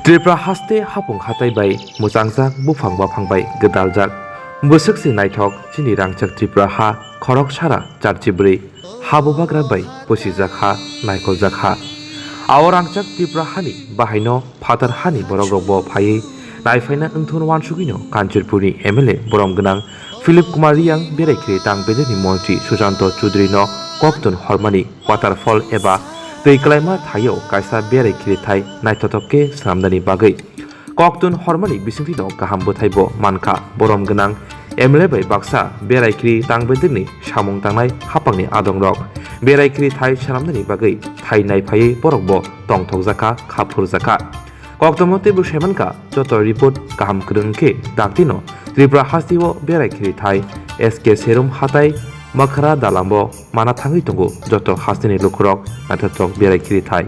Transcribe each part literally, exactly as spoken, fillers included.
Tripura haste hapung hatai bai mwchangjak, buphang baphang bai gwdaljak. Bwswk se naithok chini rangchak Tripura ha, khorok sara charchi bwrwi, ha bubagra bai pusijak ha, naikoljak ha. Ao rangchak Tripura hani bahaino phatar hani borok rokbo phaiwi naiphaina wngthun wansugwino Kanchanpurni M L A borom gwnang Philip Kumar Riyang berai khiri tang bedekni montri Susanto Chudrino koktun hormani waterfall eba twi kwlaima thaio kaisa berai khirithai naithothok khe swnamnani bagwi. Koktun hormani bisingtwino kaham bwthaibo mankha. Borom gwnang M L A bai baksa berai khiri tang bedekni samung tangnai haphangni adongrok berai khirithai swnamnani bagwi thai naiphaiwi borokbo tongthokjakha, khaphurjakha. Koktwma teibo saimankha, joto report kaham kwrwng khe daktino Tripura hasteo berai khirithai S K Serum hatai Makhara dalambo mana thangwi tongo joto hasteni lukurok naithothok berai khirithai.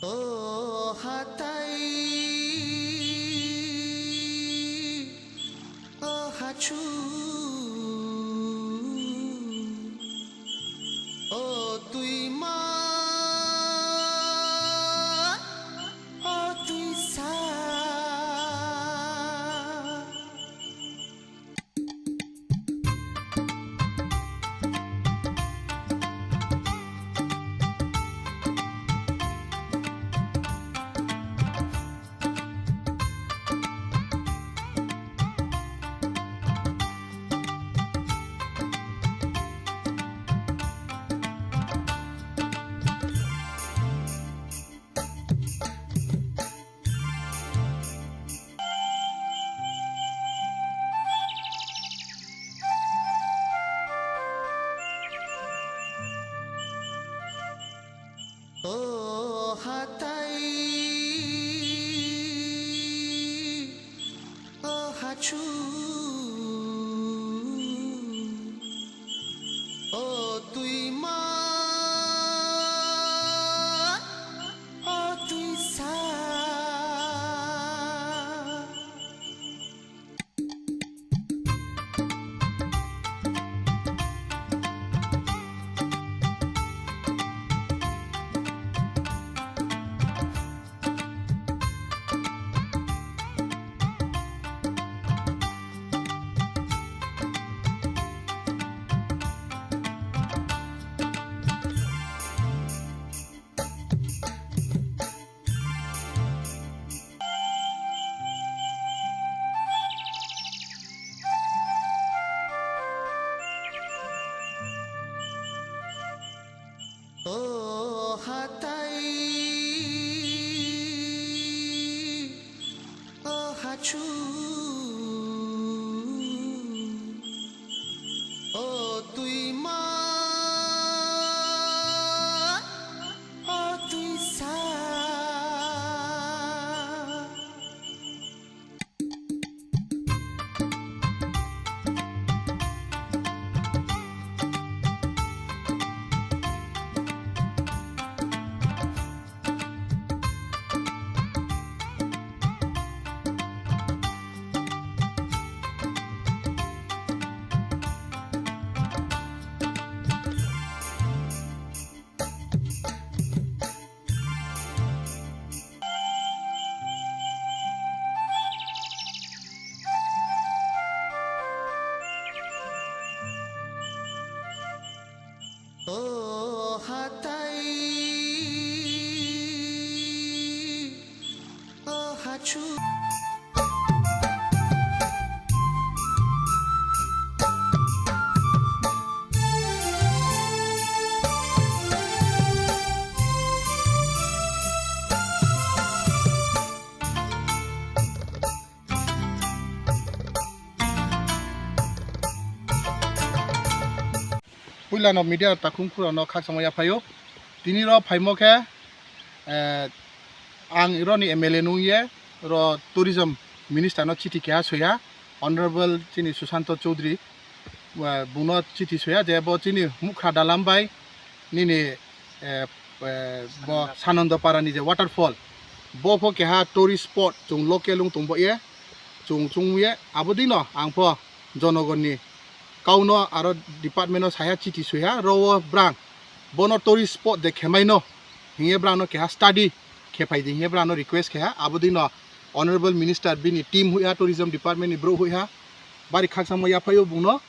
O hatai, o hachu, o twima, o twisa. O hatai, o hachu, o twima, o twisa. O hatai, o hachu, o twima, o twisa. O hatai, o hachu. Puilano media takhum khurano khakchangma yaphaio. Tini ro phaimo khe, eh, ang roni M L A nungye ro tourism minister no chithi keha soiha, Honorable chini Susanto Chowdhury. eh, bungno chiti soya je bo chini Mukhra dalam bai nini, eh, eh, bo Sanando Parani je waterfall, bo pho keha tourist spot chwng local wng tong bo ye, chwng chwng ye, abo dino ang pho jonogonni kauno aro department o saiha chiti soiha, ro o brang bono tourist spot de khemaino hingye brangno keha study khepai di hingye brangno request kheha. Abo dino honorable minister bini team huiha, tourism department ni brouh huiha, bari khakchangma yaphaio bungno.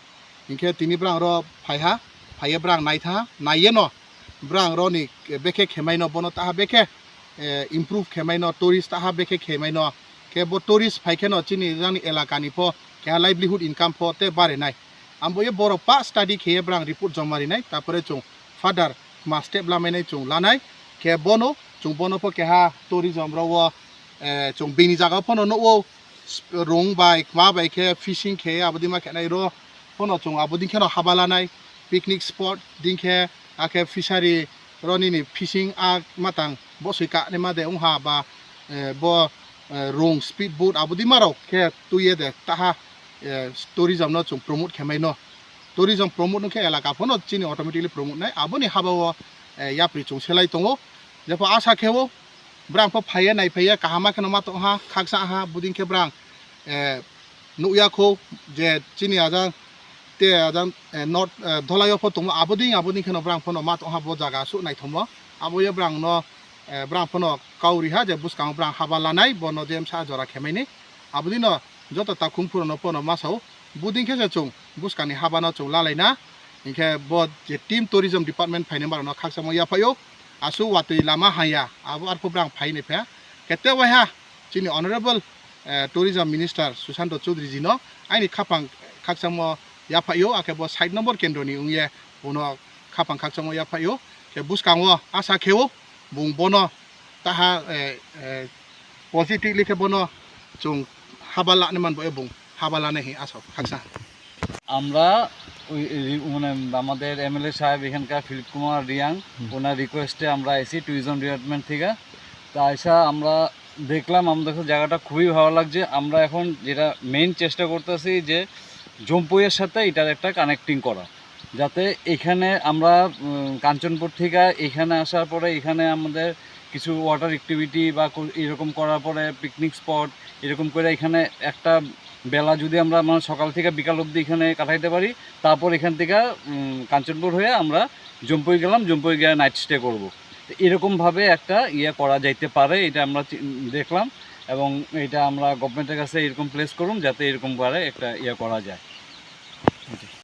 Hinkhe tini brang ro phaiha, phaiye brang naitha, naiyeno brang roni bekhe khemaino bono taha bekhe, eh, improve khemaino, tourist taha bekhe khemaino. Khe bo tourist phaikheno chini jani elakani pho keha livelihood income pho te barenai. Ambo ye borok pa study kheye brang report joma rinai, tapore chwng further ma step lamainai chwng lanai. Khe bono chwng bono pho keha tourism ro o, eh, chwng bini jaga phano nukgo, sp-, rung bai kma bai khe fishing khe abodi ma khenai ro phano chwng abodi kheno haba lanai picnic spot ding khe akhe fishery ro nini fishing a matang bosoi ka ni ma de wngha ba, eh, bo, eh, rung speed boat abodi ma rok khe twi ye de taha, eh, tourism no chwng promote khe mai no. Tourism promote wngkhe elaka phano chini automatically promote nai aboni haba o, eh, yapri chwng selai tongo. Jepho asa khe o brang pho phaiye naiphaiye kahama kheno ma tongha, khaksa ha, buding khe brang, eh, nukya kho je chini ajang te ajang, eh, north, eh, dholai o pho tongo, aboding, aboding kheno brang phano ma tongha bo jaga aswk naithokmo. Abo ye brang no, eh, brang phano kauri ha je bwskango brang haba lanai, bono je msa jora khemaini. Abodino joto takhung phurano phano ma sao, buding khe se chwng bwskangni haba no chwng lalaina. Hinkhe bo je team tourism department phainai ma rok no khakchangma yaphaio. Aswk watwi lama haya, abo arphuh brang phai ni pha. Kete waiha chini honorable, eh, tourism minister Susanto Chaudhary ji no aini khapang khakchangmo yaphaio, akhe bo side number kendro ni wngye bono khapang khakchangmo yaphaio. Khe bwskango asa kheo bung bono taha, eh, eh, positively khe bono chwng haba lani manbo bung haba lani hi asa khaksa. আমরা ওই, ওই, মানে, আমাদের এমএলএ সাহেব এখানকার ফিলিপ কুমার রিয়াং, হুম। ওনার রিকোয়েস্টে আমরা আইছি ট্যুরিজম ডিপার্টমেন্ট থেকে। তা আইসা আমরা দেখলাম, আমাদের কাছে জায়গাটা খুবই ভালো লাগছে। আমরা এখন যেটা মেইন চেষ্টা করতেছি যে জম্পুইয়ের সাথে এটার একটা কানেক্টিং করা, যাতে এখানে আমরা, উম, কাঞ্চনপুর থেকে এখানে আসার পরে এখানে আমাদের কিছু ওয়াটার অ্যাক্টিভিটি বা কো-, এরকম করার পরে পিকনিক স্পট এরকম করে এখানে একটা বেলা যদি আমরা, মানে, সকাল থেকে বিকাল অবধি এখানে কাটাইতে পারি, তারপর এখান থেকে, উম, কাঞ্চনপুর হয়ে আমরা জম্পুই গেলাম, জম্পুই গিয়ে নাইট স্টে করব। তো এরকমভাবে একটা ইয়ে করা যাইতে পারে, এটা আমরা চি-, দেখলাম, এবং এটা আমরা গভর্নমেন্টের কাছে এরকম প্লেস করুন যাতে এরকম করে একটা ইয়ে করা যায়।